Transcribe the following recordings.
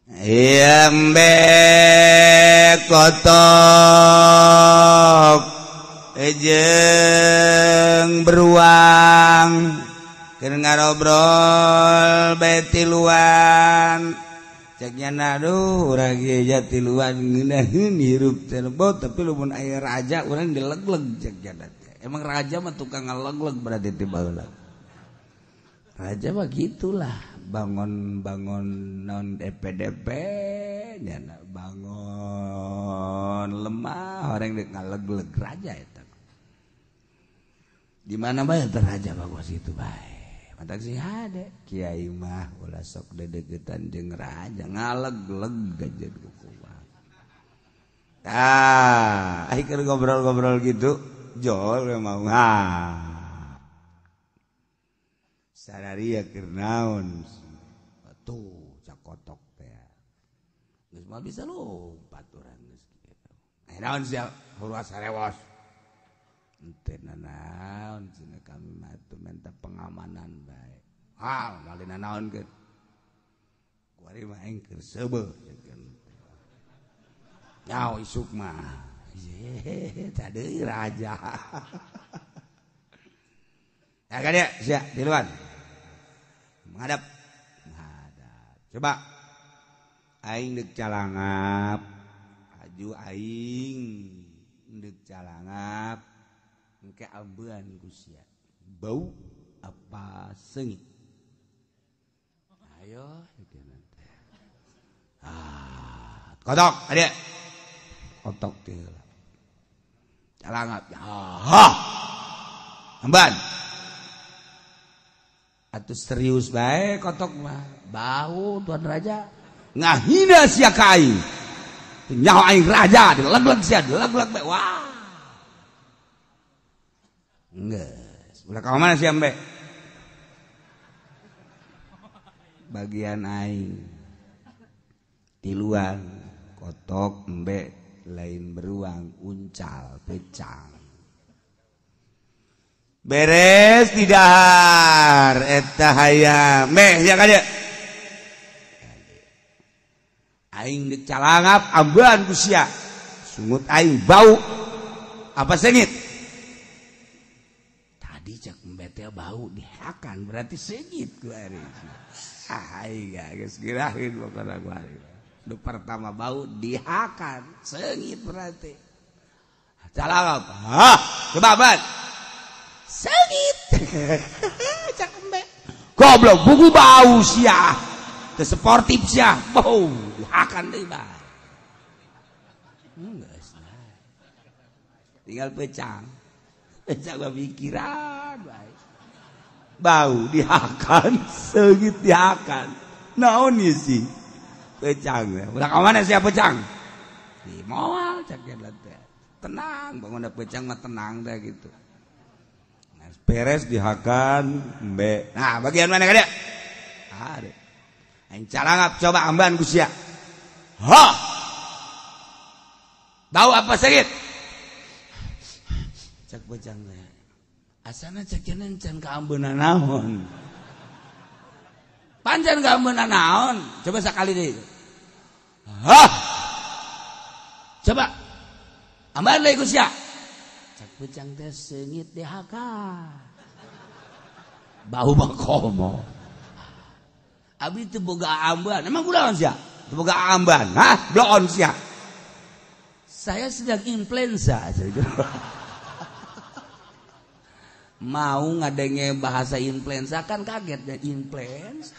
Iya embe kotok jeung beruang keur ngarobrol bae tiluan ceknya aduh urang ge tiluan ngeunaheun hirup teh tapi lamun aya raja urang dilegleg ceknya teh. Emang raja mah tukang ngalegleg berarti ti baheula. Raja mah gitulah, bangun-bangun non DPDP nya bangun lemah orang dek ngalegleg raja eta. Di mana bae teh raja bagus itu bae. Matak sih hade kiai mah ulah sok dedeketan jeung raja ngalegleg aja kumaha. Tah, ai keur ngobrol-ngobrol gitu jol mau ah. Sararia keur naon tuh cakotok teh geus mah bisa lompat urang geus kitu. Eh naon sia huruas sarewos henteu nanaon cenah kami mah teu minta pengamanan bae. Ah malina naon keun kuari mah aing keur seubeuh nyaho isuk mah tadi raja. Ya kan ya sia tiluan menghadap menghadap coba aing deuk calangap aju aing deuk calangap engke ambean ku sia bau apa seungit ayo ah kotok adek kotok teh calangap ha amban atuh serius bae kotok mah bau tuan raja ngahina sia ka aing nyaho aing raja dilegleg sia dilegleg bae wah geus ulah ka mana sia embe bagian aing tiluan kotok embe lain beruang uncal pecang beres didahar eta hayam meh ya kan ya aing deuk calangap ambean ku sia sungut aing bau apa seungit tadi cek embe teh bau dihakan berarti seungit ku ari ah aing geus giraheun pokona ku ari nu pertama bau dihakan seungit berarti calangap ha coba ban seungit cak embe goblok buku bau sia teu sportif sia bau dihakan deui bae geus tinggal pecang pecang mah pikiran bae bau dihakan seungit dihakan naon ieu sih pecang ulah ka mana sia pecang di moal cak teh tenang bangun pecang mah tenang teh gitu beres dihakan embe. Nah, bagian mana kada? Ada. Aing calangap coba amban ku sia. Ha. Bau apa seungit? Cek bejang teh. Asana cek can kaambeuna naon. Panjan kaambeuna naon? Coba sakali deui. Ha. Coba. Amban deui ku sia. Cak bejang teh seungit dihakan. Bau mah komo. Abi teu boga amban. Emang kunaon sia? Teu boga amban. Hah? Bloon sia. Saya sedang influenza. Mau ngadenge bahasa influenza kan kaget ya influenza.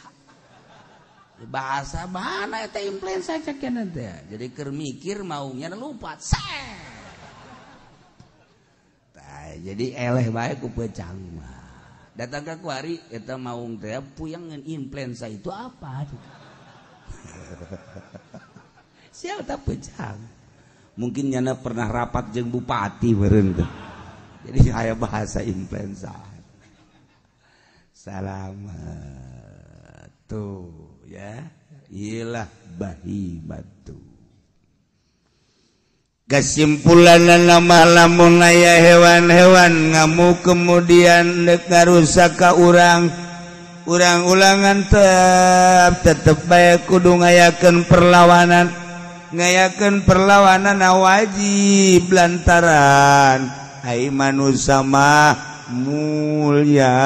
Bahasa mana eta influenza cek teh. Jadi keur mikir maunya lupa. Jadi eleh bae ku pecang mah. Datang ka kuari eta maung teh puyeng ngan influenza itu apa? Siapa tak pecang? Mungkin nyana pernah rapat jeung bupati meureun teh. Jadi aya bahasa influenza. Salamat tuh ya. Iyalah bahimatu. Kesimpulan nama lamun aya hewan-hewan ngamuk kemudian dek ngarusak ka urang, Urang ulangan tetep bae kudu ngayakeun perlawanan. Ngayakeun perlawanan wajib lantaran ai manusia mah mulia.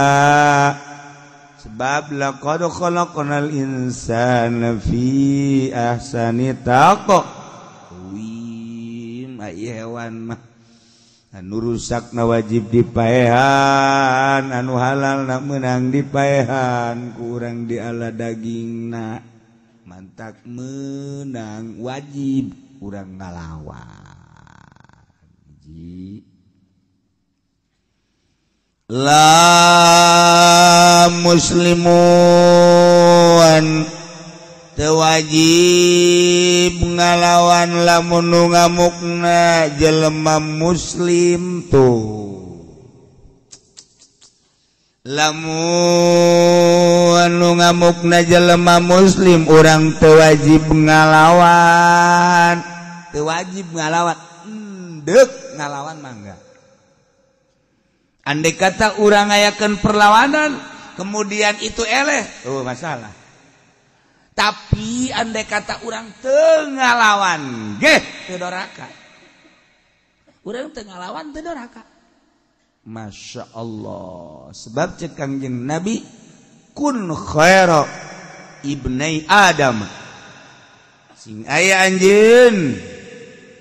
Sebab laqad khalaqnal insana fi ahsani taqwim. Ai hewan mah anu rusakna wajib dipaehan, anu halalna meunang dipaehan, kurang diala dagingna mantak menang wajib urang ngalawan. Ji la muslimun teu wajib ngalawan lamun nu ngamukna jelema muslim tuh. Lamun nu ngamukna jelema muslim urang teu wajib ngalawan. Teu wajib ngalawan. Endek ngalawan mangga. Andai kata urang ngayakeun perlawanan kemudian itu eleh, oh masalah. Tapi andai kata urang teu ngalawan geh teu doraka. Urang teu ngalawan teu doraka. Masya Allah. Sebab cek Kangjeng Nabi kun khaira ibnai Adam. Sing aya anjeun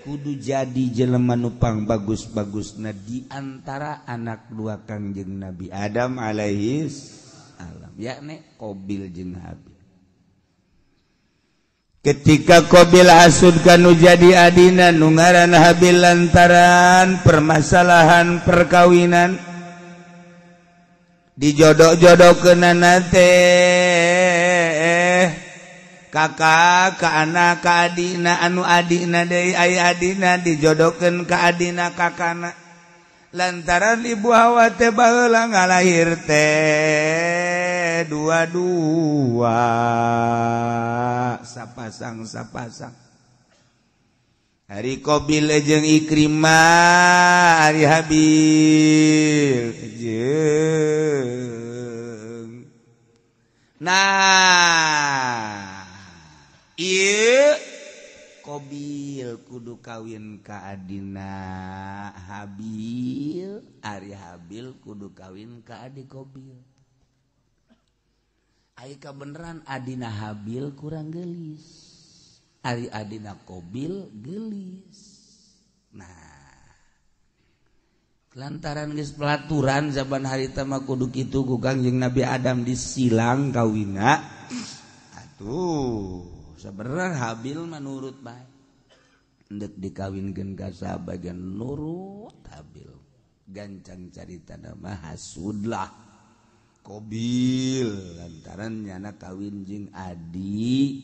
kudu jadi jelema nu pang bagus-bagusna di antara anak dua Kangjeng Nabi Adam alaihi salam, yakni Qabil jeung Habil. Ketika Qabil hasud kanu jadi adina nu ngaran Habil lantaran permasalahan perkawinan dijodok-jodokeunana teh kakak ka anak ka adina anu adina deui ai adina dijodokeun ka adina kakana lantaran ibu Hawa teh baheula ngalahir teh dua-dua sapasang-sapasang. Hari Qabil jeung Ikrimah, hari Habil jeung nah ieu Qabil kudu kawin ka adina Habil, ari Habil kudu kawin ka adi Qabil. Ai kabeneran adina Habil kurang geulis, ari adina Qabil geulis. Nah, lantaran geus pelaturan zaman harita mah kudu kitu ku Kangjeng Nabi Adam disilang kawina. Atuh sebenarnya Habil menurut bae. Endek dikawinkeun ka sahabat nurut Habil. Gancang carita mah hasudlah Qabil lantaran nyana kawin jeung adi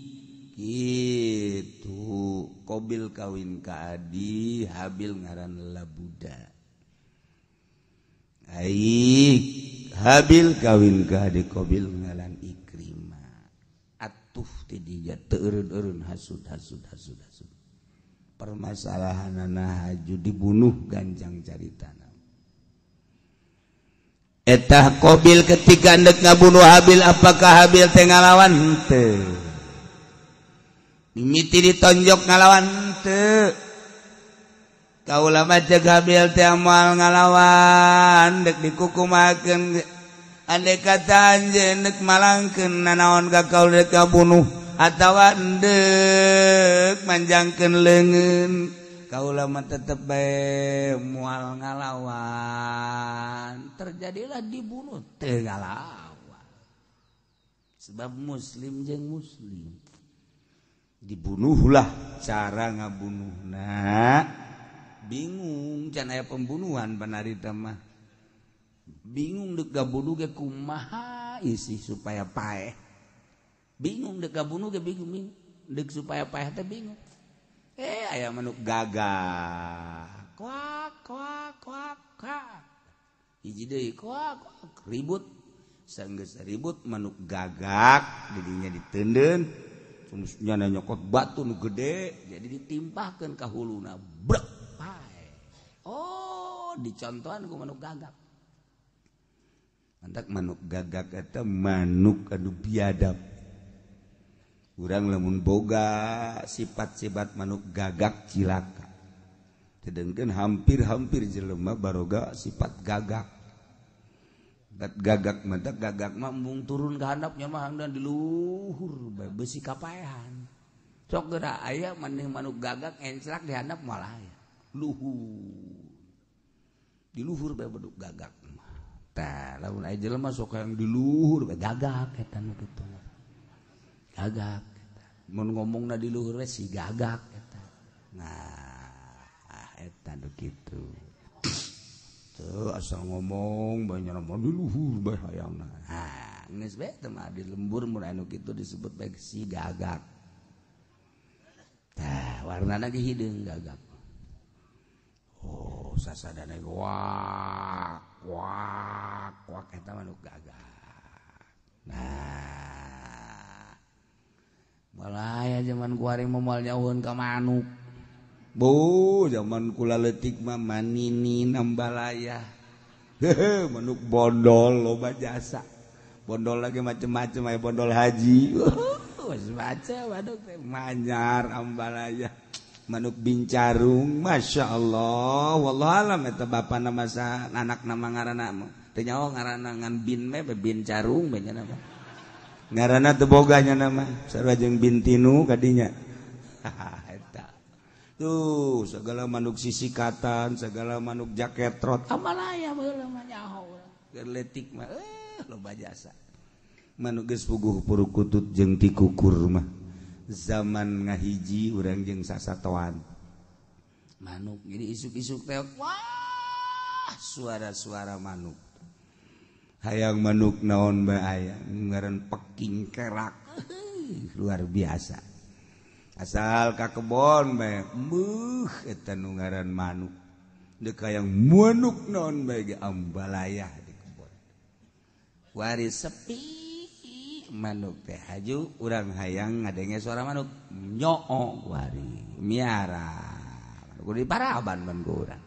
kitu. Qabil kawin ka adi Habil ngaran Labuda. Ai Habil kawin ka adi Qabil ngaran Ikrimah. Atuh ti dinya teu eureun-eureun hasud hasud hasud hasud. Permasalahanana haju dibunuh gancang caritana. Etah Qabil ketika ndek ngabunuh Habil, apakah Habil teh ngalawan? Henteu. Mimiti ditonjok ngalawan henteu. Kaula mah ceuk Habil teh moal ngalawan, dek dikukumakeun. Andai kata anjeun dek malangkeun nanaon ka kaula dek ngabunuh atawa endek manjangkeun leungeun. Kaula mah tetep bae moal ngalawan. Terjadilah dibunuh teu ngalawan. Sebab muslim jeung muslim dibunuhlah. Cara ngabunuhna bingung, can aya pembunuhan panarita mah. Bingung dek ngabunuh ge kumaha isi supaya paeh. Bingung dek ngabunuh ge bingung, dek supaya paeh teh bingung. Aya manuk gagak. Koak koak koak koak. Hiji deui koak koak ribut. Sanggeus ribut manuk gagak didinya diteundeun. Nyana nyokot batu nu gede jadi ditimpahkeun ka huluna. Brek paeh. Oh, dicontohan ku manuk gagak. Mantak manuk gagak eta manuk anu biadab. Urang lamun boga sifat-sifat manuk gagak cilaka. Sedangkan hampir-hampir jelema baroga sifat gagak. Gagak mantak gagak mah embung turun ke handapnya mah dan di luhur bae besi kapaehan. Sok geura aya maneh manuk gagak enclak di handap malah aya. Luhur. Di luhur bae beduk gagak mah. Tah lamun aya jelema sok yang di luhur bae gagak eta nu kitu. Gagak eta. Mun ngomongna di luhur we si gagak eta. Nah, eta nu kitu. Tuh asal ngomong banyak nama di luhur bae hayangna. Ah, geus bae teh mah di lembur mun anu kitu disebut bae si gagak. Tah, warnana ge hideung gagak. Oh, sasadana wak wak wak eta mah nu gagak. Nah. Balaya zaman kuari moal nyauheun ka manuk. Bu, zaman kula leutik mah manini nambalaya. Hehe, manuk bondol loba jasa. Bondol lagi macem-macem aya bondol haji. Wes baca manuk teh manyar ambalaya. Manuk bincarung, Masya Allah. Wallahu alam eta bapana masa anak nama ngaranna mah. Teu nyaho ngaranna ngan bin me bincarung bae nya nama. Ngaranna teu boga nya nama, sarua jeung bintinu kadinya. Haha. Tuh segala manuk sisikatan, segala manuk jaketrot, amalaya baheula mah nyaho urang. Keur leutik mah loba jasa. Manuk geus puguh purukutut jeung tikukur mah. Zaman ngahiji urang jeung sasatoan. Manuk jadi isuk-isuk teh wah suara-suara manuk. Hayang manuk naon bae aya, ngaran peking kerak. Luar biasa. Asal ka kebon bae meuh eta nu ngaran manuk. Deuk hayang manuk naon bae ge ambalayah di kebon. Wari sepi manuk teh haju urang hayang ngadenge suara manuk nyoo wari miara. Kudu di paraban ban ku urang.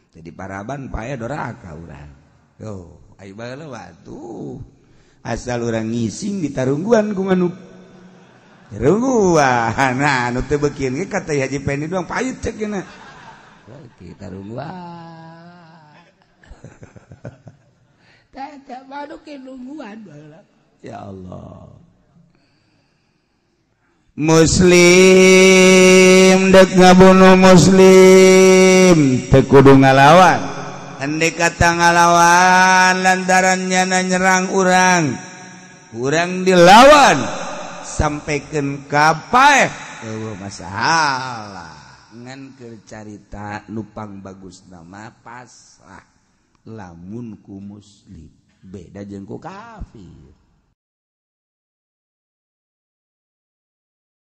Jadi paraban pae doraka urang. Tuh, ai baheula atuh. Asal urang ngising ditarungguan ku manuk. Rungguan, nah, nu teu beukeun ge kata Haji Pendi doang payut cek cenah. Kita rungguan. Teh teh manuk nungguan baheula. Ya Allah. Muslim dek ngabunuh muslim teu kudu ngalawan. Andai kata ngalawan lantaran nyana nyerang urang, urang dilawan. Sampaikan kapaeh eueuh masalah ngan keur carita nupang bagus nama pasrah lamun ku muslim beda jeung ku kafir.